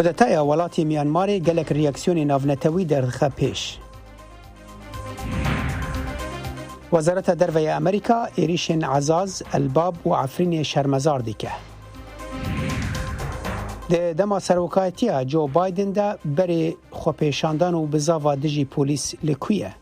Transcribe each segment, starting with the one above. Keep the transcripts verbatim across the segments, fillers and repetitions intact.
Kudeteya welatê Myanmarê gelek reaksiyonê navnetewî derdixe pêş. Wezareta Derve ya Amerîka êrîşên Ezaz, Elbab û Efrînê şermezar dike. Di dema serokayetiya Joe Biden de berê xwepêşandan û bizava dijî polîs li ku ye?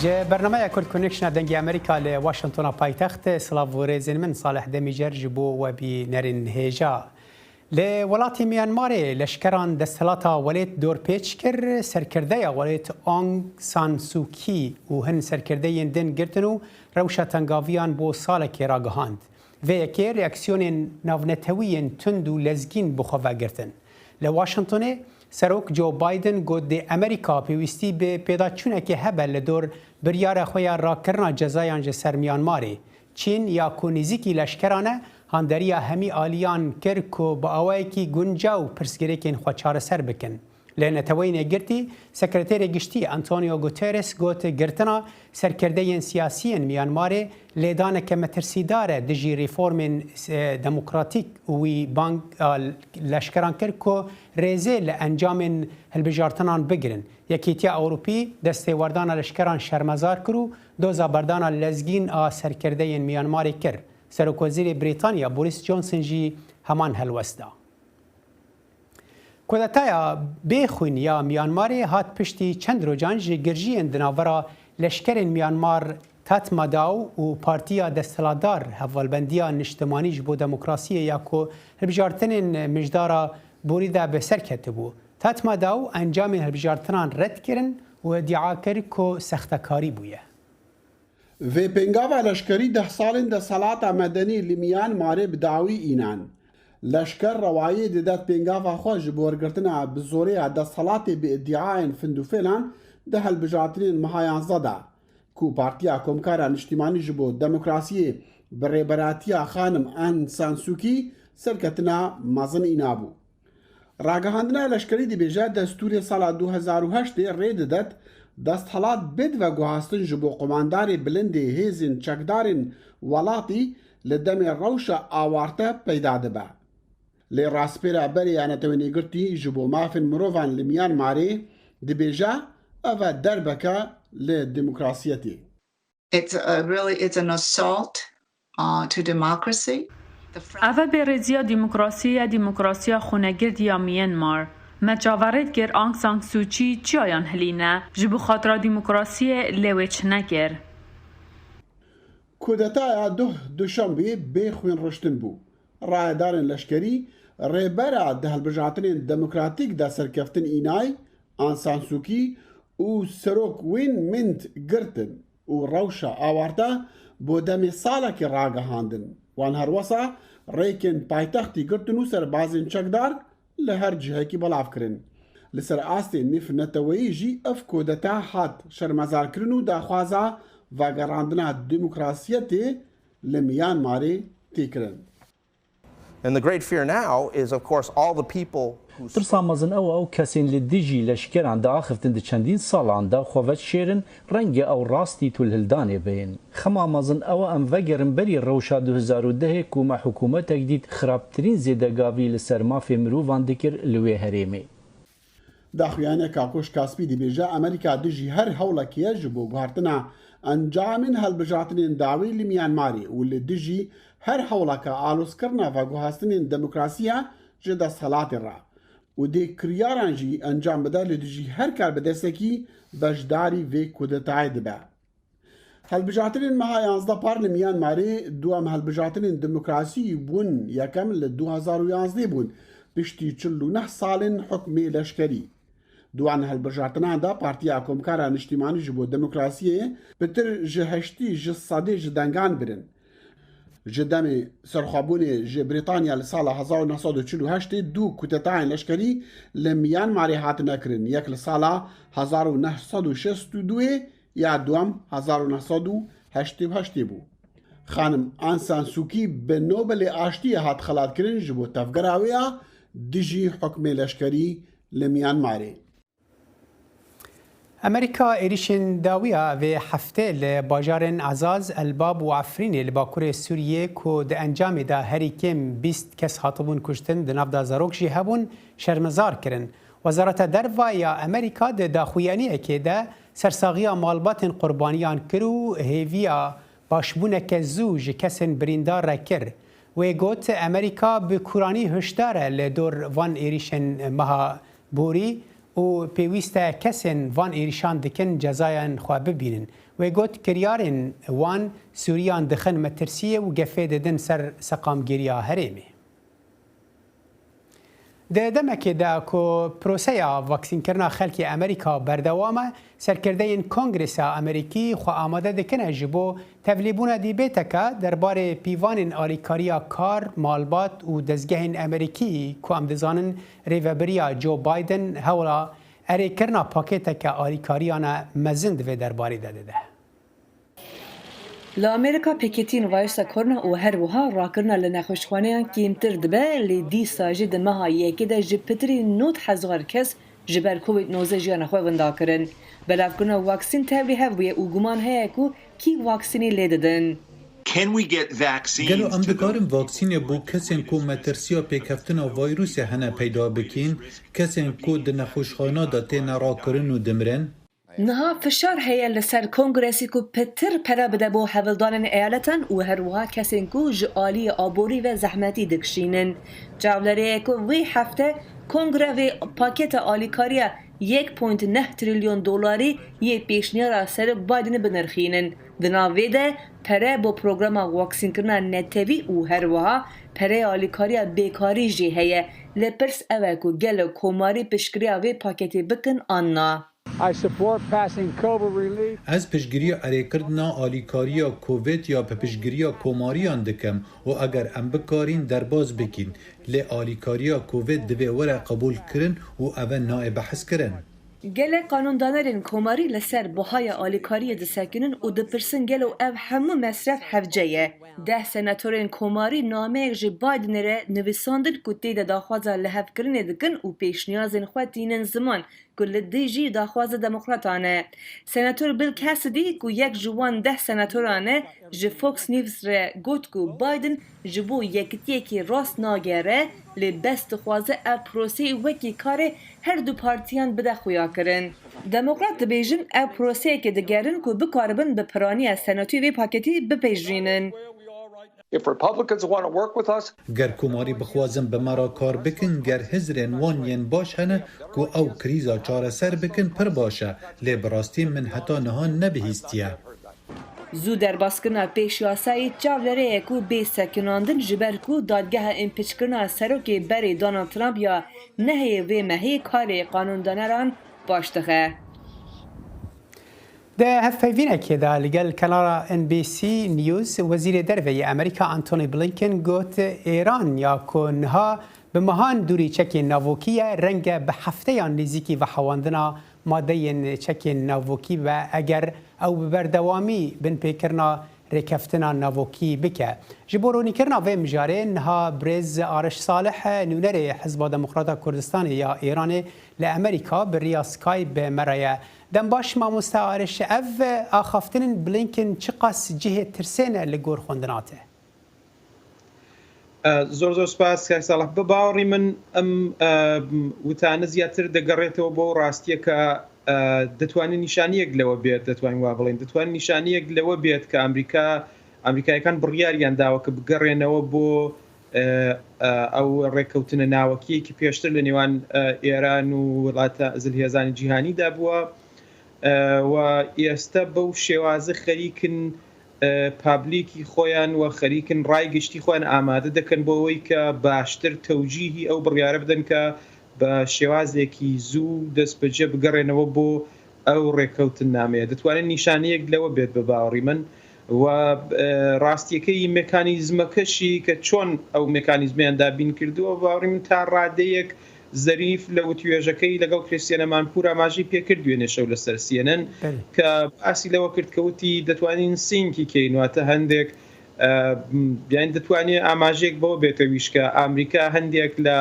Ji bernameya Kurd Connection a Dengê Amerîka li Washingtona paytext, silav û rêzên min, Salih Demîcer ji bo we bînerên hêja. Li welatê Myanmarê leşkeran desthilata welêt dorpêç kir, serkerdeya welêt Aung San Suu Kyi û hin serkerdeyên din girtin û rewşa tengaviyan bo salekê ragihand. Vê yekê reaksiyonên navnetewî yên tund û lezgîn bi xwe ve girtin. Li Washingtonê Serok Joe Biden got dê Amerîka pêwîstî bi pêdaçûnekê hebe li dor biryara xwe ya rakirina cezayan ji ser Myanmarê. Çîn ya ku nêzîkî leşkeran e, handeriya hemî aliyan kir ku bi awayekî guncaw pirsgirêkên xwe çareser bikin. Li Neteweyên Yekgirtî, Sekreterê Giştî Antonio Guterres got, girtina serkerdeyên siyasî yên Myanmarê lêdaneke metirsîdar e dijî reformên, e, demokratîk û wî bang a leşkeran kir ku rêzê li encamên hilbijartinan bigirin. Yekîtiya Ewropî destêwerdana leşkeran şermezar kir û doza berdana lezgîn a serkerdeyên Myanmarê kir. Serokwezîrê Brîtanya Boris Johnson jî heman helwest da. Kudetaya bê xwîn ya Myanmarê hat piştî çend rojan ji girjiyên di navbera leşkerên Myanmar Tatmadaw û Partiya Desthilatdar Hevalbendiya Niştimanî ji bo Demokrasiyê ya ku hilbijartinên mijdara borî de bi ser ketibû. Tatmadaw encamên hilbijartinan red kirin û îdia kir ku sextekarî bûye. Vê pêngava leşkerî deh salên desthilata medenî li Myanmarê bi dawî înan. Leşker rewayê didet pêngava xwe ji bo wergirtina bi zorê ya desthilatê bi îdiayên findûfêlan di hilbijartinên meha yanzdeh de, ku Partiya Komkara Niştimanî ji bo Demokrasiyê bi rêberatiya xanim Aung San Suu Kyi serketina mezin îna bû. Ragihandina leşkerî dibêje, destûrê sala du hezar û heştê rê didet desthilat bêd veguhastin ji bo qumandarê bilindê hêzên çekdarên welatî li demê rewşa awarte peyda dibe. Lê rastpêra berê ya Netewên Yekgirtî ji bo mafên mirovan li Myanmarê dibêje, ev e derbeke li demokrasiyetê. It's a really, it's an assault, uh, to democracy. The French Ev e bêrêziya demokrasiyê ye, demokrasiya xwinegird ya Myanmar. Me çaverê dikir Aung San Suu Kyi çiyayan hilîne, ji bo xatira demokrasiyê lê wê çi nekir. Kudetaya duh duşembê bê xwîn riştin bû. Rayedarên leşkerî rêbera di hilbijartinên demokratîk de serkeftin înay, Aung San Suu Kyi û Serok Win Myint girtin û rewşa awarte bo demê salekê ragihandin. Wan herwesa rêkên paytextî girtin û serbazên çekdar li her cihekî belav kirin. Li ser astê nêvneteweyî jî ev kudeta hat şermezarkirin û daxwaza vegerandina demokrasiyetê li Myanmarê tê kirin. And the great fear now is, of course, all the people who Tirsa mezin ew e, ew kesên li dijî leşkeran diaxiftin di çendîn salan de xwe veşêrin, rengê ew rastî tûlhildanê bêyên. Xema mezin ew e, em vegerin berî rewşa du hezar û dehê ku me hikûmetek dît xirabtirîn zêdegavî li ser mafê mirovan dikir li wê herêmê. Daxuyaniyeka Koşka Spî dibêje, Amerîka dijî her hewlekê ye ji bo guhertina encamên hilbijartinên dawî li Myanmarê û li dijî her hewleke alozkirina veguhastinên demokrasiyê ji desthilatê re û dê kiryaran jî encam bide, li dijî her karbidestekî beşdarî vê kudetayê dibe. Hilbijartinên meha yanzdeh par li Myanmarê duem hilbijartinên demokrasî bûn, yekem li du hezar û yanzdeh bûn, piştî çil û neh salên hukmê leşkerî. Di wan hilbijartinan de Partiya Komkara Niştimanî ji bo Demokrasiyê pitir ji heştî ji sedê ji dengan birin. Ji demê serxwebûnê ji Brîtanya li sala hezar û neh sed û çil û heştê du kudetayên leşkerî li Myanmarê hatine kirin, yek li sala hezar û neh sed û şêst û duyê ya duem hezar û neh sed û heştê û heştê bû. Xanim Aung San Suu Kyi bi Nobelê Aştiyê hat xelatkirin ji bo tevgera wê ya dijî hukmê leşkerî li Myanmarê. Amerîka êrîşên dawiya vê heftê li bajarên Ezaz, Elbab û Efrînê li bakurê Sûriyê ku di encamê de herî kêm bîst kes hatibûn kuştin, di nav de zarok jî hebûn, şermezar kirin. Wezareta Derva ya Amerîka di daxuyaniyekê de sersaxiya malbatên qurbaniyan kir û hêviya başbûneke zû ji kesên birîndar re kir. Wê got, Amerîka bi kûranî hişdar e li dor van êrîşên meha borî û pêwîst e kesên van êrîşan dikin cezayan xwe bibînin. Wê got, kiryarên wan Sûriyan dixin metirsiyê û gefê didin ser seqamgiriya herêmê. Di demekê de ku proseya vaksînkirina xelkê Amerîka berdewam e, serkirdeyên Kongresa Amerîkî xwe amade dikine ji bo tevlîbûna dîbêteke derbarê pîvanên alîkariya kar, malbat û dezgehên Amerîkî ku em dizanin rêvebiriya Joe Biden hewla erêkirina pakêteke alîkariyan e mezin di vê derbarê de dide. Li Amerîka pêketiyên vayrusa korona û her wiha rakirina li nexweşxaneyan kêmtir dibe, lê dîsa jî di meha yekê de ji pitirî nod hezar kes ji ber Covid nozdeh jiyana xwe winda kirin. Belavkirina vaksîn tevlî hev bûye û guman heye ku kî vaksînê lê didin. Can we get vaccines Gelo em to the dikarin vaksînê bo kesên ku metirsiya pêkeftina vayrûsê hene peyda bikîn, kesên ku di nexweşxana de têne rakirin û dimirin? Niha fişar heye li ser Kongresî ku pitir pere bide bo hevildanên eyaletan û her wiha kesên ku ji aliyê aborî ve zehmetî dikişînin. Çavlerê ye ku vê hefte Kongre vê paketa alîkariya yek point neh trilyon dolarî yê pêşniyara Serok Bidenê binirxînin. Di nav vê de pere bo programa waksînkirina netewî û her wiha pereyê alîkariya bêkarî jî heye. Lê pirs ew e ku gelo komarî piştgiriya vê paketê bikin an na? I support passing COVID relief. Ez piştgiriya erêkirdina alîkariya Covid ya bi piştgiriya komariyan dikim û eger em bikarîn derbas bikîn, lê alîkariya Covid divê were qebûl kirin û ev e nayê behs kirin. Gelek qanûndanerên komarî li ser buhaya alîkariyê disekinin û dipirsin gelo ev hemû mesref hevce ye. Deh senatorên komarî nameyek ji Bidenê re nivîsandin ku tê de daxwaza lihevkirinê dikin û pêşniyazên xwe tînin ziman. Ku li dijî daxwaza demokratan e. Senator Bill Cassidy ku yek ji wan deh senatoran e, ji Fox News re got ku Biden ji bo yekitiyekî rast nagere, lê bes dixwaze ev proseyê wekî karê her du partiyan bide xuyakirin. Demokrat dibêjin ev proseyekê digerin ku bikaribin bi piraniya senatoyê vê paketî bipejirînin. If Republicans want to work with us, Ger komarî bixwazin bi me re kar bikin, ger hizrên wan yên baş hene ku ew krîza çareser bikin, pir baş e, lê bi rastî min heta niha nebihîstiye. Zû derbaskirina pêşyasayî çavlerê ye ku bê sekinandin, ji ber ku dadgeha împiçkirina serokê berê Donald Trump ya nehê vê mehê karê qanûndaneran baş dixe. Di hevpeyvînekê de li gel kanala N B C News, Wezîrê Derve yê Amerîka Antony Blinken got, Îran ya ku niha bi mehan dûrî çekên navokî ye, reng e bi hefteyan nêzîkî vehewandina madeyên çekên navokî be, eger ew bi berdewamî binpêkirina rêkeftina navokî bike. Ji bo ronîkirina vê mijarê niha birêz Ariş Salih, nûnerê Hizba Demokrata Kurdistanê ya Îranê li Amerîka bi riya Skype bi me re ye. Dem baş mamoste Ariş, ev axaftinên Blinken çiqas cihê tirsê ne li gor xwendina te? Zor zor spas کاک ساڵح. بە باوەڕی من ئەم وتانە زیاتر دەگەڕێتەوە بۆ ڕاستیەکە. دەتوانین نیشانیەک لەوە بێت، دەتوانین وا بڵێن، دەتوانین نیشانیەک لەوە بێت کە ئەمریکا ئەمریکایەکان بڕیاریان داوە کە بگەڕێنەوە بۆ ئەو ڕێککەوتنە ناوەکیەکی پێشتر لە نێوان ئێران و وڵاتە زلهێزانی جیهانیدا بووە و ئێستا بەو شێوازە خەریکن پابلیکی خۆیان و خەریکن ڕای گشتی خۆیان ئامادە دەکەن بۆ ئەوەی کە باشتر تەوجیهی ئەو بڕیارە بدەن کە بە شێوازێکی زوو دەست بەجێ بگەڕێنەوە بۆ ئەو ڕێککەوتن نامەیە. دەتوانێت نیشانەیەک لەوە بێت بە باوەڕی من و ڕاستیەکەی مێکانیزمەکەشی کە چۆن ئەو مێکانیزمیان دابین کردووە، باوەڕی من تا ڕادەیەک زەریف لە وتوێژەکەی لەگەڵ کریستیانە مانپور ئاماژەی پێکرد دوێنێ شەو لەسەر سیێنەن کە باسی لەوە کرد کە وتی دەتوانین سینکی کەین، واتە هەندێک یان دەتوانێت ئاماژەیەک بەوە بێتە ویشکە ئامریکا هەندێک لە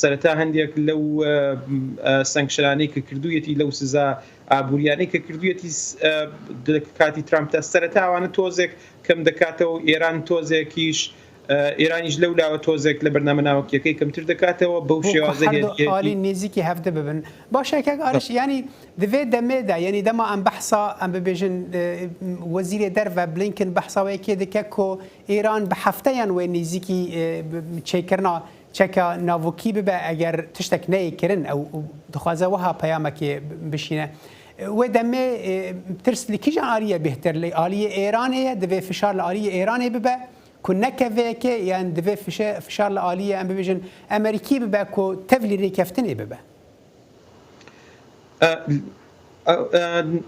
سەرەتا هەندێک لەو سەنکشەرانەی کە کردوویەتی، لەو سزا ئابووریانەی کە کردوویەتی لە کاتی ترامپدا، سەرەتا ئەوانە تۆزێک کەم دەکاتەوە، ئێران تۆزێکیش ئێرانیش لەو لاوە تۆزێک لە بەرنامە ناوەکیەکەی کەمتر دەکاتەوە، بەو شێوازە هێزیەتی. نێزیکی هەفتە ببن. باشە کاک ئارش، یعنی دەبێ دەمێدا، یعنی دەما ئەم بەحسا ئەم ببێژن وەزیرێ دەرڤە بلینکن بەحسا وەیەکێ دکە کۆ ئێران بە هەفتەیان وێ نێزیکی چێکردنا چەکە ناوکی ببە ئەگەر تشتێک نەیە کردن ئەو دخوازە وەها پەیامەکێ بشینە. وێ دەمێ ترس لە کیژان ئالیە بهتر لە ئالیە ئێرانەیە دەبێ فشار لە ئالیە ئێرانێ ببە کو نەکەڤەیەکێ یان دەبێ فشار لە ئالیە ئەم ببێژن ئەمریکی ببە کو تەڤلی رێکەفتنێ ببە.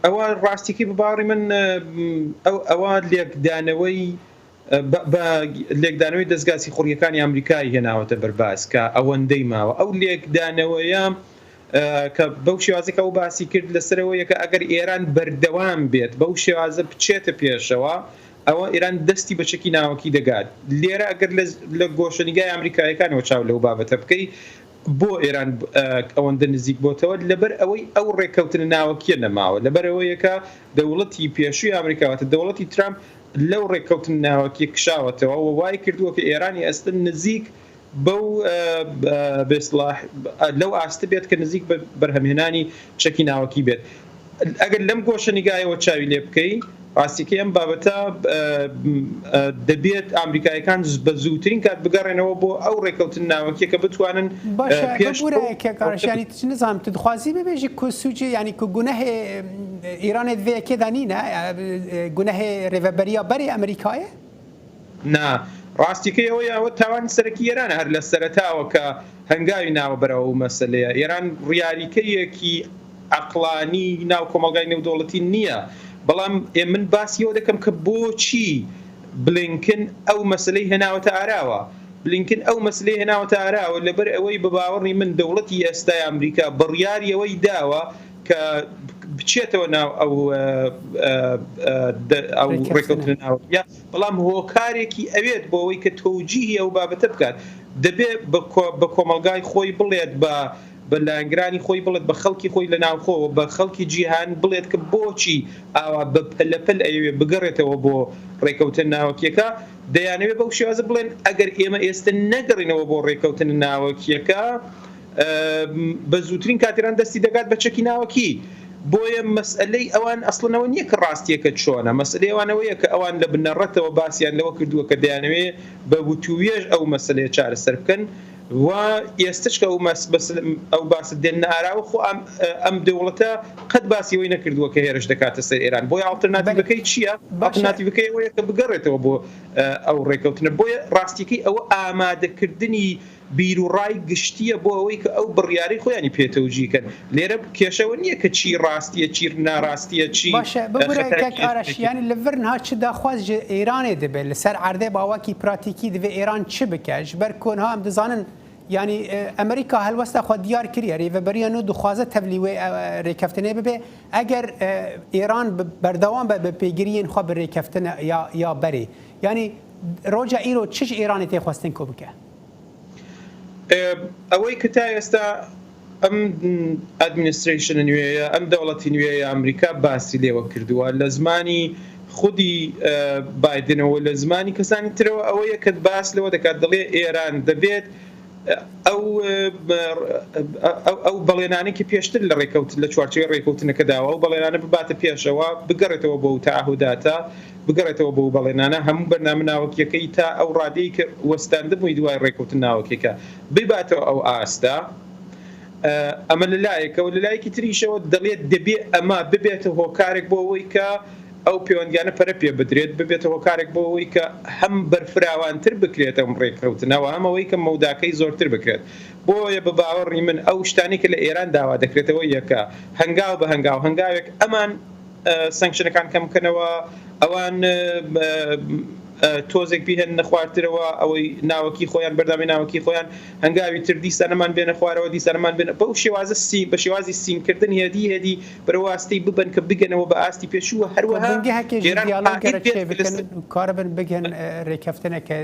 ئەوە ڕاستیکی بباڕی من ئەو ئەوە لێکدانەوەی بە لێکدانەوەی دەستگا سیخوڕیەکانی ئەمریکای هێناوەتە بەرباس کە ئەوەندەی ماوە ئەو لێکدانەوەیە کە بەو شێوازەکە ئەو باسی کرد لەسەرەوەیە کە ئەگەر ئێران بەردەوام بێت بەو شێوازە بچێتە پێشەوە، ئەوە ئێران دەستی بە چەکی ناوەکی دەگات. لێرە ئەگەر لە گۆشەنیگای ئەمریکایەکانەوە چاو لەو بابەتە بکەی، بۆ ئێران ئەوەندە نزیک بۆتەوە؟ لەبەر ئەوەی ئەو ڕێککەوتنە ناوەکیە نەماوە، لەبەر ئەوەیەکە دەوڵەتی پێشووی ئەمریکاواتە دەوڵەتی ترامپ لەو ڕێککەوتن ناوەکی کشاوەتەوە و وای کردووە کە ئێرانی ئەستن نزیک بەو بێسڵاح لەو ئاستە بێت کە نزیک بە بەرهەمهێنانی چەکی ناوەکی بێت. ئەگەر لەم گۆشە نیگایەوە چاوی لێ بکەی، ڕاستیکەی ئەم بابەتە دەبێت ئەمریکایەکان بە زووترین کات بگەڕێنەوە بۆ ئەو ڕێکەوتن ناوەکیە کە بتوانن پێش کارشانی نزانام تو دخوازی ببێژی کو سوچی یعنی کو گونەهێ ئیرانێ vê yekê de nîne, gunehê rêveberiya berê Amerîkayê. نا، ڕاستیکەی ئەوەیە ئەوە تاوانی سەرەکی ئێرانە هەر لە سەرەتاوە کە هەنگاوی ناوە بەرەوە ئەو مەسەلەیە. ئێران ڕیالیکەیەکی عەقڵانی ناو کۆمەڵگای نێودەوڵەتی نییە. بەڵام ئێ من باسی ئەوە دەکەم کە بۆچی بلینکن ئەو مەسەلەی هێناوەتە ئاراوە. بلینکن ئەو مەسەلەی هێناوەتە ئاراوە لەبەر ئەوەی بە باوەڕی من دەوڵەتی ئێستای ئەمریکا بڕیاری ئەوەی داوە کە بچێتەوە ناو ئەو ئەو ڕێکەوتنە ناوەکیە، بەڵام هۆکارێکی ئەوێت بۆ ئەوەی کە تەوجیهی ئەو بابەتە بکات، دەبێ بە کۆمەڵگای خۆی بڵێت، بە بە لایەنگرانی خۆی بڵێت، بە خەڵکی خۆی لە ناوخۆوە، بە خەڵکی جیهان بڵێت کە بۆچی ئاوا بە پەلەپەل ئەیەوێ بگەڕێتەوە بۆ ڕێکەوتن ناوەکیەکە. دەیانەوێ بەو شێوازە بڵێن ئەگەر ئێمە ئێستە نەگەڕینەوە بۆ ڕێکەوتن ناوەکیەکە، بە زووترین کاتێران دەستی دەگات بە چەکی ناوەکی. بۆیە مەسئلەی ئەوان ئەسڵەنەوە نییە کە ڕاستیەکە چۆنە، مەسئلەی ئەوانەوەیە کە ئەوان لە بنەڕەتەوە باسیان لەوە کردووە کە دەیانەوێ بە وتووێژ ئەو مەسئلەیە چارەسەر بکەن. و ئێستش کە ئەو مەس بەس ئەو باسە دێنە ئاراوە خۆ ئەم ئەم دەوڵەتە قەت باسی ئەوەی نەکردووە کە هێرش دەکاتە سەر ئێران. بۆیە ئاڵتەرناتیڤەکەی چییە؟ ئاڵتەرناتیڤەکەی ئەوەیە کە بگەڕێتەوە بۆ ئەو ڕێکەوتنە. بۆیە ڕاستیەکەی ئەوە ئامادەکردنی بیروڕای گشتیە بۆ ئەوەی کە ئەو بڕیارەی خۆیانی پێ تەوجی کەن. لێرە کێشەوە نییە کە چی ڕاستیە چی ناڕاستیە چی. باشە ببورە کەک ئارەش، یانی لە ڤر نها چ داخواز ji Îranê dibe li ser erdê bi awakî pratîkî divê Îran çi bike? Ji ber ku niha em dizanin, yanî Amerîka helwesta xwe diyar kiriye, rêveberiya nû dixwaze tevlî wê rêkeftinê bibe. Eger Îran berdewam be bi pêgiriyên xwe bi rêkeftin ya ya berê, yanî roja îro çi ji Îranê tê xwestin ku bike? ئەوەی کە تا ئێستا ئەم administration نوێیە، ئەم دەوڵەتی نوێیە ئەمریکا باسی لێوە کردووە لە زمانی خودی بایدنەوە، لە زمانی کەسانی ترەوە ئەوەیە کە باس لەوە دەکات، دەڵێ ئێران دەبێت ئەو ئەو بەڵێنانێکی پێشتر لە ڕێکەوت لە چوارچەوەی ڕێکەوتنەکەداوە ئەو بەڵێنانە بباتە پێشەوە، بگەڕێتەوە بۆ ئەو تەعهوداتە، بگەڕێتەوە بۆ ئەو بەڵێنانە، هەموو بەرنامە ناوەکیەکەی تا ئەو ڕادەی کە وەستاندبووی دوای ڕێکەوتن ناوەکیەکە بباتەوە ئەو ئاستە. ئەمە لە لایەکەوە، لە لایەکی تریشەوە دەڵێت دەبێ ئەمە ببێتە هۆکارێک بۆ ئەوەی کە ئەو پەیوەندیانە پەرە پێ بدرێت، ببێتە هۆکارێک بۆ ئەوەی کە هەم بەرفراوانتر بکرێت ئەم ڕێکەوتنەوە، هەم ئەوەی کە مەوداکەی زۆرتر بکرێت. بۆیە بە باوەڕی من ئەو شتانی کە لە ئێران داوا دەکرێتەوە یەکە هەنگاو بە هەنگاو هەنگاوێک ئەمان سەنکشنەکان کەم بکەنەوە، ئەوان تۆزێک بیهێننە خوارترەوە، ئەوەی ناوەکی خۆیان، بەردامی ناوەکی خۆیان، هەنگاوی تر دیسانەمان بێنە خوارەوە، دیسانەمان بێنە بەو شێوازە سین، بە شێوازی سینکردن هێدی هێدی بەرەو ئاستی ببن کە بگەنەوە بە ئاستی پێشووە. هەروەها بنگەهەکێ ژی دیالۆگەرە چێ بکەن، کاربن بگەن ڕێکەفتنێکە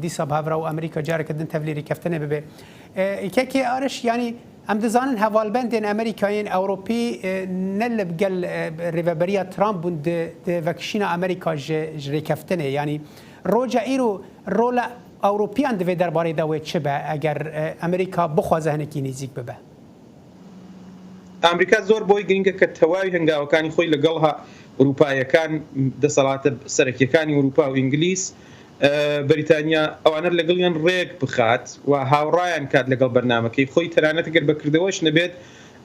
دیسا بە هەڤرا و ئەمریکا جارێکە دن تەڤلی ڕێکەفتنێ ببێ. ئێ، کێکێ ئارش، یانی، ئەم دەزانن هەڤالبەندێن ئەمریکایین ئەوروپی، ئێ، نە لە گەل، ئێ، ڕێڤەبەریە ترامپ بوون دێ، دێ ڤەکشینە ئەمریکا ژێ، ژێ ڕێکەفتنێ. یانی، ڕۆژە ئیرو ڕۆلە ئەوروپیان دەوێ دەربارەی داوێ چ بە، ئەگەر، ئێ، ئەمریکا بخوازە هەنێکی نزیک ببە؟ ئەمریکا زۆر بۆی گرنگە کە تەواوی هەنگاوەکانی خۆی لەگەڵ ها-، ئەوروپایەکان، دەسەڵاتە سەرەکیەکانی ئەوروپا و ئینگلیس، ئێ، بەریتانیا، ئەوانە لەگەڵیان ڕێک بخات و هاوڕایان کات لەگەڵ بەرنامەکەی خۆی، تەنانەت گەر بەکردەوەش نەبێت،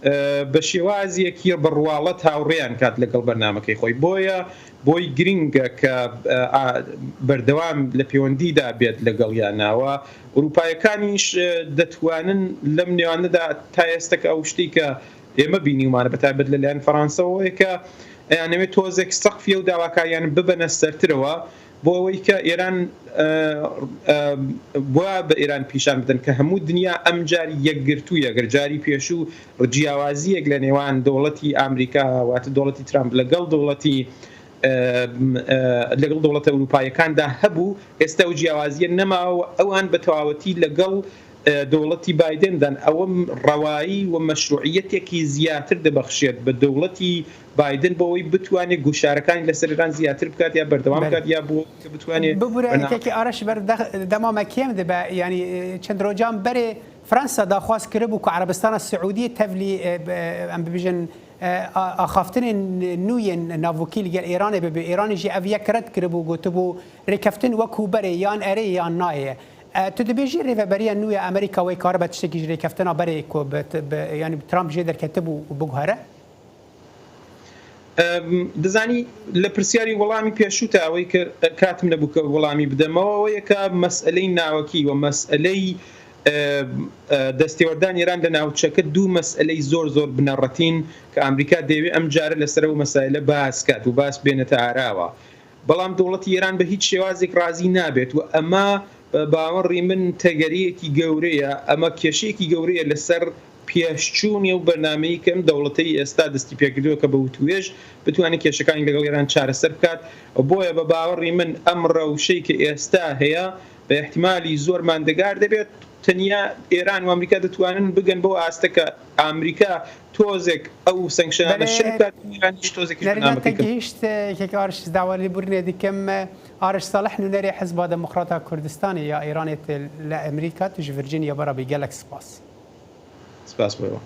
ئێ، بە شێوازیەکی بەڕواڵەت هاوڕێیان کات لەگەڵ بەرنامەکەی خۆی. بۆیە بۆی گرنگە کە، ئێ، ئا-، بەردەوام لە پەیوەندیدا بێت لەگەڵیانەوە. ئەوروپایەکانیش، ئێ، دەتوانن لەم نێوانەدا تا ئێستە کە ئەو شتێک کە ئێمە بینیومانە، بە تایبەت لەلایەن فەڕەنسەوەیە کە ئەیانەوێت تۆزێک سەقفیە و داواکاریان ببەنە سەرترەوە، بۆ ئەوەی کە ئێران، ئە، ئە، بۆ بە ئێران پیشان بدەن کە هەموو دنیا ئەم جاری یەکگرتوویە، گەر جاری پێشوو جیاوازیەک لە نێوان دەوڵەتی ئامریکا، واتە دەوڵەتی ترامپ لەگەڵ دەوڵەتی، ئە، ئە، لەگەڵ دەوڵەتە ئەوروپایەکاندا هەبوو، ئێستا ئەو جیاوازیە نەماوە و ئەوان بە تەواوەتی لەگەڵ، ئە، دەوڵەتی بایدێندان. ئەوە ڕەوایی و مەشروعیەتێکی زیاتر دەبەخشێت بە دەوڵەتی بایدن بۆ ئەوەی بتوانێت گوشارەکانی لەسەر ئێران زیاتر بکات یا بەردەوام بکات یا بۆ کە بتوانێت ببورە بەنا- کێکی ئارەش بەر دەخ-، دەمامە کێم دەبە، یعنی، چەند ڕۆژان بەرێ فرەنسا داخواز کرد بوو کە عەرەبستانە سعودی تەڤلی، ئێ، ب-، ئەم ببیژن، ئێ، ئا-، ئاخافتنێن نوویێن ناڤوکی لەگەر ئێرانێ ببێ. ئێرانی ژی ئەڤ یەک رەت کرد بوو، گوت بوو ڕێکەفتن وەکو بەرێ یان ئەرێ یان نایە. ئێ، تو دەبێژی ڕێڤەبەریە نوویە ئەمریکا وەی کارە بە تشتێکی ژ ڕێکەفتنا بەرێ کو بە ت-، بە، یعنی، ترامپ ژێ دەرکەتە بوو بگوهرە؟ ئەم، دەزانی لە پرسیاری وەڵامی پێشوو تا ئەوەی کە کاتم نەبوو کە وەڵامی بدەمەوە، ئەوەیە کە مەسئلەی ناوەکی و مەسئلەی، ئە، ئە، دەستێوەردان ئێران لە ناوچەکە دوو مەسئلەی زۆر زۆر بنەڕەتین کە ئەمریکا دەیەوێت ئەم جارە لەسەر ئەو مەسائلە باس کات و باس بێنێتە ئاراوە. بەڵام دەوڵەتی ئێران بە هیچ شێوازێک ڕازی نابێت و ئەمە بە باوەڕی من تەگەرەیەکی گەورەیە، ئەمە کێشەیەکی گەورەیە لەسەر پێشچوونی و بەرنامەی کەم دەوڵەتەی ئێستا دەستی پێکردووە کە بە وتوێژ بتوانێت کێشەکانی لەگەڵ ئێران چارەسەر بکات. بۆیە بە باوەڕی من ئەم ڕەوشەی کە ئێستا هەیە بە احتیمالی زۆر ماندەگار دەبێت. تەنیا ئێران و ئەمریکا دەتوانن بگەن بۆ ئاستەکە ئەمریکا تۆزێک ئەو سەنکشنانە شل بکات، ئێرانیش تۆزێکیش نەرینە بەرنامەکەی کەم. تەگەیشت، کێک ئارش داوەلی بورنێ دیکەم، ئارش ساڵح نوونەرێ حزبا دموکراتا کوردستانی یا ئێرانێ لە ئەمریکا، تو ji Virginia بەرە بی، gelek spas. سپاس بۆ ئێوە.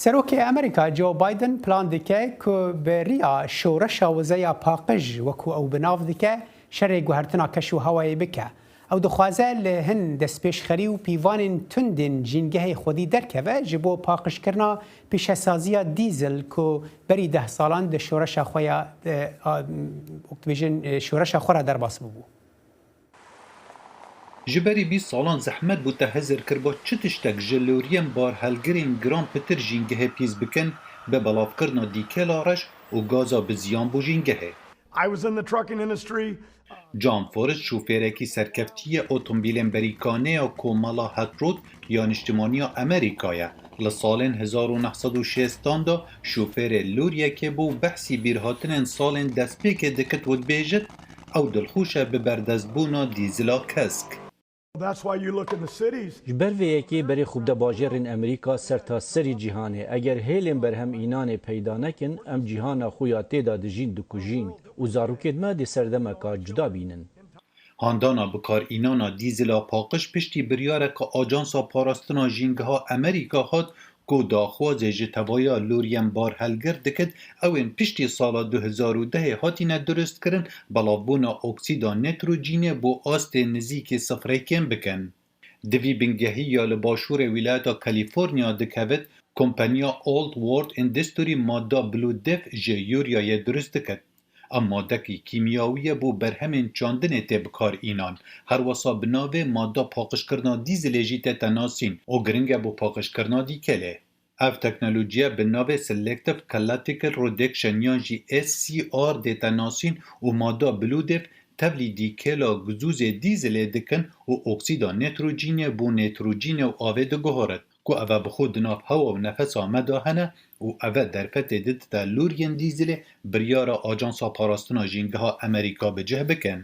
Serokê Amerîka Joe Biden plan dike ku bi riya şoreşa wizeya paqij, wekû ew bi nav dike, şerê guhertina keş û hewayê bike. Ew dixwaze li hin destpêşxerî û pîvanên tundên jîngehê xwedî derkeve ji bo paqijkirina pîşesaziya dîzil ku berî deh salan di şoreşa xwe ya, e, a, wek dibêjin, e, şoreşa xwe re derbas bûbû. Ji berî bîst salan zehmet bû te hizir kiriba çi tiştek ji loriyên barhelgirên giran pitir jîngehê pîs bikin, bi belavkirina dîkela reş û gaza bi ziyan bo jîngehê. I was in the trucking industry. John Forrest şofêrekî serkeftî ye otomobîlên berîkanê ya Komela Hetrot ya Niştimaniya Amerîka ye. Li salên hezar û neh sed û şêstan de şofêrê loriyekê bû û behsî bîrhatinên salên destpêkê dikit û dibêjit, ew dilxweş e bi berdestbûna dîzila kesk. That's why you look in the cities. Ji ber vê yekê berê xwe bide bajêrên Amerîka ser ta serî cîhanê. Eger hêlên berhem înanê peyda nekin, em cîhana xwe ya tê de dijîn dikujîn û zarokên me dê serdemeka cuda bînin. Handana bikarînana dîzila paqij piştî biryareke Ajansa Parastina Jîngeha Amerîka hat ku daxwazê ji tevaya loriyên barhelgir dikit, ew ên piştî sala du hezar û dehê hatine durustkirin, belavbûna oksîda nitrojînê bo astê nizîkî sifrê kêm bikin. Di vî bingehî ya li başûrê wîlayeta Kalîforniya dikevit, kompaniya Old World Industry madda Blue Death ji yûriyayê durust dikit. Ev madekî kîmyawî ye bo berhemên çandinê tê bikar înan. Her wesa bi navê mada paqijkirina dîzilê jî tête nasîn û giring e bo paqijkirina dîkelê. Ev teknolojiye bi navê Selective Catalytic Reduction yan jî S C R dête nasîn û mada bilûdêv tevlî dîkela guzûzê dîzilê dikin û oksîda nîtrojînê bo nîtrojînê û avê diguherit, ku ev e bi xwe di nav hewa û nefesa me de hene û ev e derfetê didite loriyên dîzilê, biryara Ajansa Parastina Jîngeha Amerîka bi cih bikin.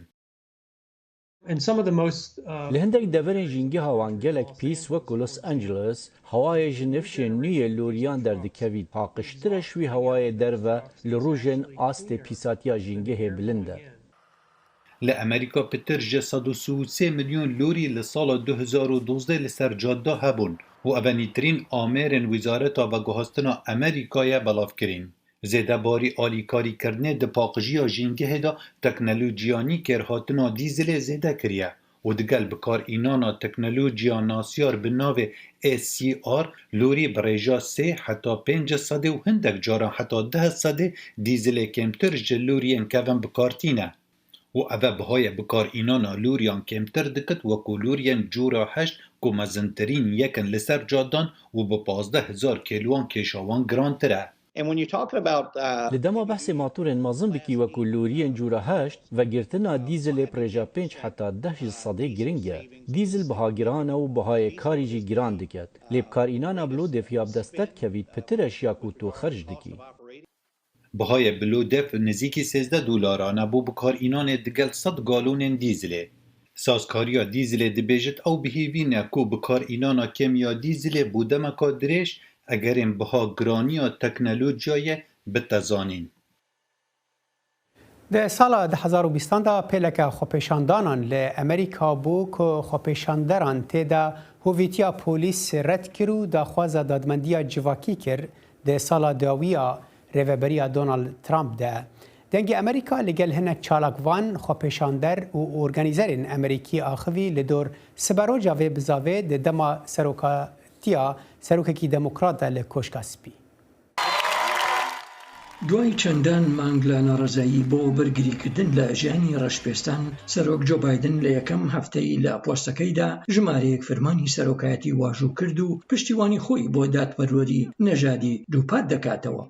And some of the most uh, Li hindek deverên jîngeha wan gelek pîs, wek ku Los Angeles, hewayê ji nifşên nû yê loriyan derdikevî, paqijtir e ji wî hewayê derve li rojên astê pîsatiya jîngehê bilind e. Li Amerîka pitir ji sed û sî û sê milyon lorî li sala du hezar û dozdeh li ser cadda hebûn û ev e nîtirîn amêrên Wizareta Veguhastina Amerîkayê belav kirîn. Zêdebarî alîkarîkirinê di paqijiya jîngehê de teknolojiya nî kêrhatina dîzilê zêde kiriye û digel bikarînana teknolojiya nasyar bi navê S C R lorî bi rêja sê heta pênc sedê û hindek caran heta deh sedê dîzilê kêmtir ji loriyên kevin bi kar tîne. Û ev e bihayê bikarînana loriyan kêmtir dikit, wekû loriyên cora heşt ku mezintirîn yek in li ser cadan û bi pazdeh hezar kêlwan kêşa wan girantir e. And when you're talking about uh, Li dema behsê matûrên mezin bikî, wekû loriyên cûra heşt, vegirtina dîzilê bi rêja pênc heta deh ji sedê giring e. Dîzil biha giran e û bihayê karî jî giran diket. Lê bikarînana bilûdêv ya bi dest te dikevî pitir e ji ya ku tu xerc dikî. Bihayê bilûdêv nizîkî sêzdeh dolaran e bo bikarînanê digel sed galonên dîzilê. Sazkariya dîzilê dibêjit ew bi hêvî ne ku bikarînana kêm ya dîzilê bo demeka dirêj egerên biha giraniya teknolojiyayê bite zanîn. Di sala du hezar û bîstan de pêleke xwepêşandanan li Amerîka bû ku xwepêşanderan tê de hovîtiya polîs red kir û daxwaza dadmendiya civakî kir di sala dawî ya rêveberiya Donald Trump de. Dengê Amerîka li gel hinek çalakvan, xwepêşander û organîzerên Amerîkî axivî li dor siberoja vê bizavê di dema serokatiya serokekî demokrat de li Koşka Spî. دوای چەندان مانگ لە ناڕەزایی بۆ بەرگریکردن لە ژیانی ڕەشپێستان، سەرۆک جۆ بایدن لە یەکەم هەفتەی لە پۆستەکەیدا ژمارەیەک فەرمانی سەرۆکایەتی واژوو کرد و پشتیوانی خۆی بۆ دادپەروەری نەژادی دووپات دەکاتەوە.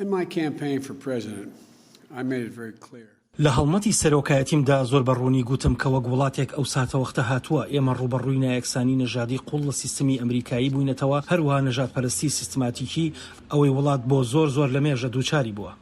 In my campaign for president, I made it very clear. لە هەڵمەتی سەرۆکایەتیمدا زۆر بە ڕوونی گوتم کە وەک وڵاتێک ئەو ساتەوەختە هاتووە، ئێمە ڕووبەڕووی نایەکسانی نەژادی قوڵ لە سیستمی ئەمریکایی بووینەتەوە، هەروەها نەژادپەرستی سیستماتیکی ئەوەی وڵات بۆ زۆر زۆر لە مێژە دووچاری بووە.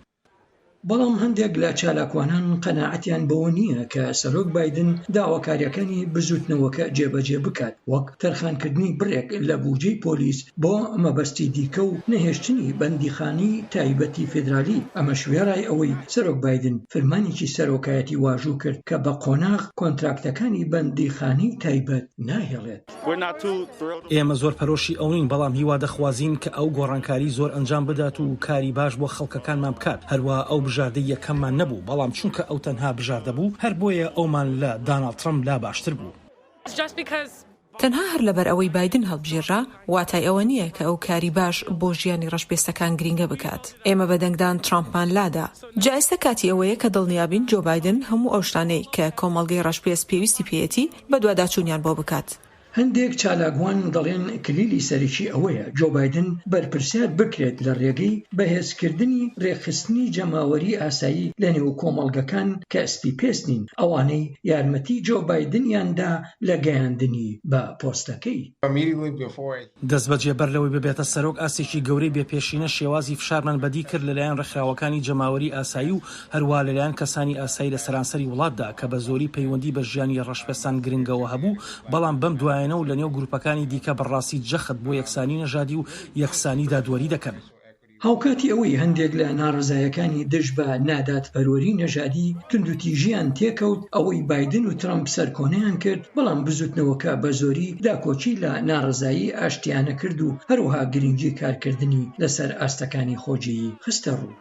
بەڵام هەندێک لە چالاکوانان قەناعەتیان بەوە نییە کە سەرۆک بایدن داواکاریەکانی بزوتنەوەکە جێبەجێ بکات، وەک تەرخانکردنی بڕێک لە بودجەی پۆلیس بۆ مەبەستی دیکە و نەهێشتنی بەندیخانەی تایبەتی فیدرالی. ئەمەش وێڕای ئەوەی سەرۆک بایدن فرمانێکی سەرۆکایەتی واژوو کرد کە بە قۆناغ کۆنتراکتەکانی بەندیخانەی تایبەت ناهێڵێت. ئێمە زۆر پەرۆشی ئەوەین، بەڵام هیوا دەخوازین کە ئەو گۆڕانکاری زۆر ئەنجام بدات و کاری باش بۆ خەڵکەکانمان بکات. هەروەها ئەو بژاردەی یەکەممان نەبوو، بەڵام چونکە ئەو تەنها بژاردە بوو، هەر بۆیە ئەومان لە داناڵد ترەمپ لا باشتر بوو. تەنها هەر لەبەر ئەوەی بایدن هەڵبژێرا، واتای ئەوە نییە کە ئەو کاری باش بۆ ژیانی ڕەشپێستەکان گرینگە بکات. ئێمە بە دەنگدان ترامپمان لادا. جا ئێستا کاتی ئەوەیە کە دڵنیابین جۆ بایدن هەموو ئەو شتانەی کە کۆمەڵگەی ڕەشپێست پێویستی پێیەتی، بە دواداچوونیان بۆ بکات. هەندێک چالاکوان دەڵێن کلیلی سەرەکی ئەوەیە جۆ بایدن بەرپرسیار بکرێت لە ڕێگەی بەهێزکردنی ڕێکخستنی جەماوەری ئاسایی لە نێو کۆمەڵگەکان کە سپی پێست نین، ئەوانەی یارمەتی جۆ بایدنیان دا لە گەیاندنی بە پۆستەکەی. دەستبەجێ بەر لەوەی ببێتە سەرۆک، ئاستێکی گەورەی بێپێشینە شێوازی فشارمان بەدی کرد لەلایەن ڕێکخراوەکانی جەماوەری ئاسایی و هەروەها لەلایەن کەسانی ئاسایی لە سەرانسەری وڵاتدا کە بە زۆری پەیوەندی بە ژیانی ڕەشپێستان گرنگەوە هەبوو، بەڵام بەم دوایانە و لە نێو گروپەکانی دیکە بەڕاستی جەخت بۆ یەکسانی نەژادی و یەکسانی دادوەری دەکەن. هاوکاتی ئەوەی هەندێک لە ناڕەزایەکانی دژ بە نادادپەروەری نەژادی توندوتیژیان تێکەوت، ئەوەی بایدن و ترەمپ سەرکۆنەیان کرد، بەڵام بزوتنەوەکە بە زۆری داکۆچی لە ناڕەزایی ئاشتیانە کرد و هەروەها گرنگی کارکردنی لەسەر ئاستەکانی خۆجێیی خستە ڕوو.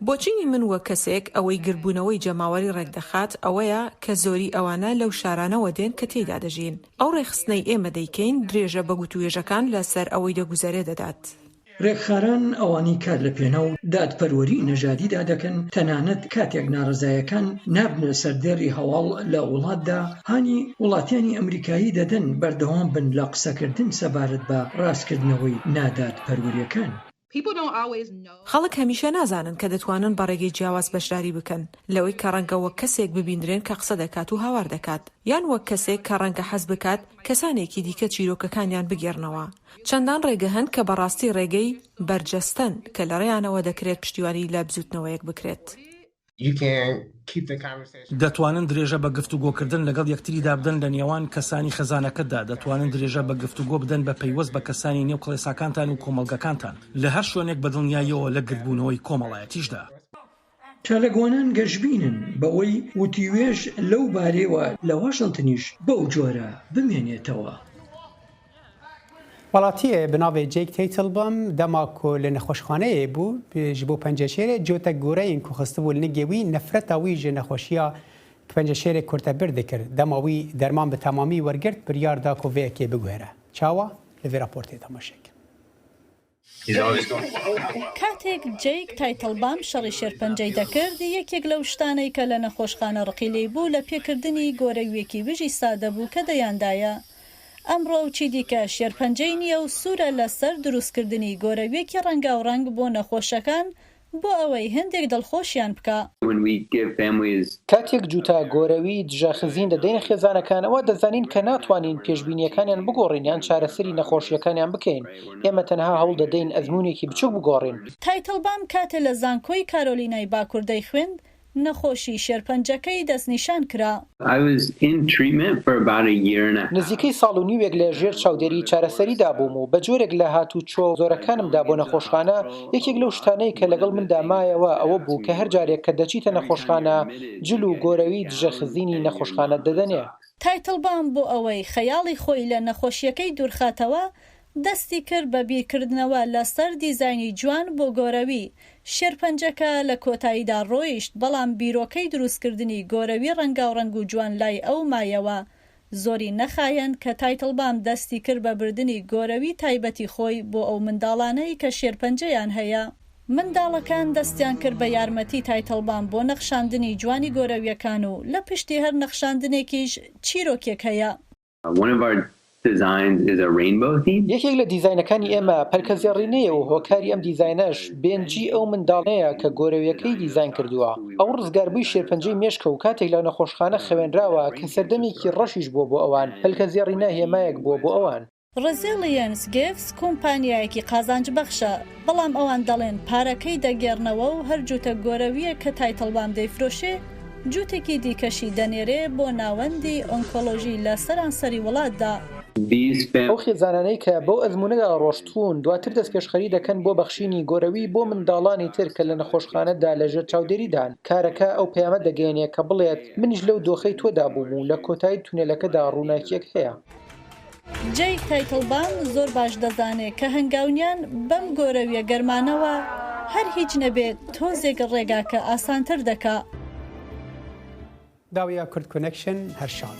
بۆچینی من وەک کەسێک ئەوەی گربوونەوەی جەماوەری ڕێکدەخات ئەوەیە کە زۆری ئەوانە لەو شارانەوە دێن کە تێیدا دەژین. ئەو ڕێکخستنەی ئێمە دەیکەین درێژە بە گوتوێژەکان لەسەر ئەوەی دەگوزەرێ دەدات. ڕێکخەران ئەوانەی کار لە پێناو دادپەروەری نەژادیدا دەکەن، تەنانەت کاتێک ناڕەزایەکان نابنە سەردێڕی هەواڵ لە وڵاتدا، هانی وڵاتیانی ئەمریکایی دەدەن بەردەوام بن لە قسەکردن سەبارەت بە ڕاستکردنەوەی نادادپەروەریەکان. خەڵک هەمیشە نازانن کە دەتوانن بە ڕێگەی جیاواز بەشداری بکەن لەوەی کە ڕەنگە وەک کەسێک ببیندرێن کە قسە دەکات و هاوار دەکات، یان وەک کەسێک کە ڕەنگە حەز بکات کەسانێکی دیکە چیرۆکەکانیان بگێڕنەوە. چەندان ڕێگە هەن کە بەڕاستی ڕێگەی بەرجەستەن کە لە ڕێیانەوە دەکرێت پشتیوانی لە بزوتنەوەیەک بکرێت. دەتوانن درێژە بە گفتوگۆکردن لەگەڵ یەکتریدا بدەن لە نێوان کەسانی خێزانەکەتدا، دەتوانن درێژە بە گفتوگۆ بدەن بە پەیوەست بە کەسانی نێو کڵێساکانتان و کۆمەڵگەکانتان، لە هەر شوێنێک بە دڵنیاییەوە لە گردبوونەوەی کۆمەڵایەتیشدا. چالاکوانان گەشبینن بەوەی وتیوێژ لەو بارەیەوە لە واشنتنیش بەو جۆرە بمێنێتەوە. Welatiyê bi navê Jake Teitelbaum dema ku li nexweşxaneyê bû, ji bo penceşêrê cotek goreyên ku xistibû li nigê wî nefreta wî ji nexweşiya penceşêrê kurtebir dikir. Dema wî derman bi temamî wergirt, biryar da ku vê yekê biguhere. Çawa? Li vê raportê temaşe kin. کاتێک جەیک تایتڵبام شەڕی شێرپەنجەی دەکرد، یەکێک لەو شتانەی کە لە نەخۆشخانە ڕقی لێی بوو لە پێکردنی گۆرەویەکی وژی سادە بوو کە دەیاندایە. ئەمڕۆ ئەو چی دیکە شێرپەنجەی نییە و سوورە لەسەر دروستکردنی گۆرەویەکی ڕەنگاوڕەنگ بۆ نەخۆشەکان بۆ ئەوەی هەندێک دڵخۆشیان بکا. کاتێک جووتا گۆرەوی دژە خزین دەدەینە خێزانەکان، ئەوا دەزانین کە ناتوانین پێشبینییەکانیان بگۆڕین یان چارەسەری نەخۆشییەکانیان بکەین. ئێمە تەنها هەوڵ دەدەین ئەزموونێکی بچووک بگۆڕین. تایتڵبام کاتێ لە زانکۆی کارۆلینای باکوور دەیخوێند، نەخۆشی شێرپەنجەکەی دەستنیشان کرا. I was in treatment for about a year and a half. نزیکەی ساڵ و نیوێک لە ژێر چاودێری چارەسەریدا بووم و بە جۆرێک لە هاتووچۆ زۆرەکانمدا بۆ نەخۆشخانە. یەکێک لەو شتانەی کە لەگەڵ مندا مایەوە ئەوە بوو کە هەر جارێک کە دەچیتە نەخۆشخانە، جل و گۆرەوی دژە خزینی نەخۆشخانەت دەدەنێ. تایتڵبام بۆ ئەوەی خەیاڵی خۆی لە نەخۆشییەکەی دوورخاتەوە، دەستی کرد بە بیرکردنەوە لەسەر دیزاینی جوان بۆ گۆرەوی. شێرپەنجەکە لە کۆتاییدا ڕۆیشت، بەڵام بیرۆکەی دروستکردنی گۆرەوی ڕەنگاوڕەنگ و جوان لای ئەو مایەوە. زۆری نەخایەند کە تایتڵبام دەستی کرد بە بردنی گۆرەوی تایبەتی خۆی بۆ ئەو منداڵانەی کە شێرپەنجەیان هەیە. منداڵەکان دەستیان کرد بە یارمەتی تایتڵبام بۆ نەخشاندنی جوانی گۆرەویەکان و لە پشتی هەر نەخشاندنێکیش چیرۆکێک هەیە. One of our designs is a rainbow theme. یەکێک لە دیزاینەکانی ئێمە پەلکەزێڕینەیە و هۆکاری ئەم دیزاینەش بێنجی ئەو منداڵەیە کە گۆرەویەکەی دیزاین کردووە. ئەو ڕزگاربووی شێرپەنجەی مێشکە و کاتێک لە نەخۆشخانە خەوێنراوە کە سەردەمێکی ڕەشیش بووە بۆ ئەوان. پەلکەزێڕینە هێمایەک بووە بۆ ئەوان. Resilience Gifts کۆمپانیایەکی قازانجبەخشە، بەڵام ئەوان دەڵێن پارەکەی دەگێڕنەوە و هەر جووتە گۆرەوییەک کە تایتڵبام دەیفرۆشێ، جووتێکی دیکەشی دەنێرێ بۆ ناوەندی ئۆنکۆلۆژی لە سەرانسەری وڵاتدا. These fam- ئەو خێزانانەی کە بەو ئەزموونەدا ڕۆشتوون، دواتر دەستپێشخەری دەکەن بۆ بەخشینی گۆرەوی بۆ منداڵانی تر کە لە نەخۆشخانەدا لە ژێر چاودێریدان. کارەکە ئەو پەیامە دەگەیەنێ کە بڵێت، منیش لەو دۆخەی تۆدا بووم و لە کۆتایی تونێلەکەدا ڕووناکییەک هەیە. جەیک تایتڵبام زۆر باش دەزانێ کە هەنگاونیان بەم گۆرەویە گەرمانەوە هەر هیچ نەبێ تۆزێک ڕێگاکە ئاسانتر دەکا. داویە Kurd Connection هەر شاد.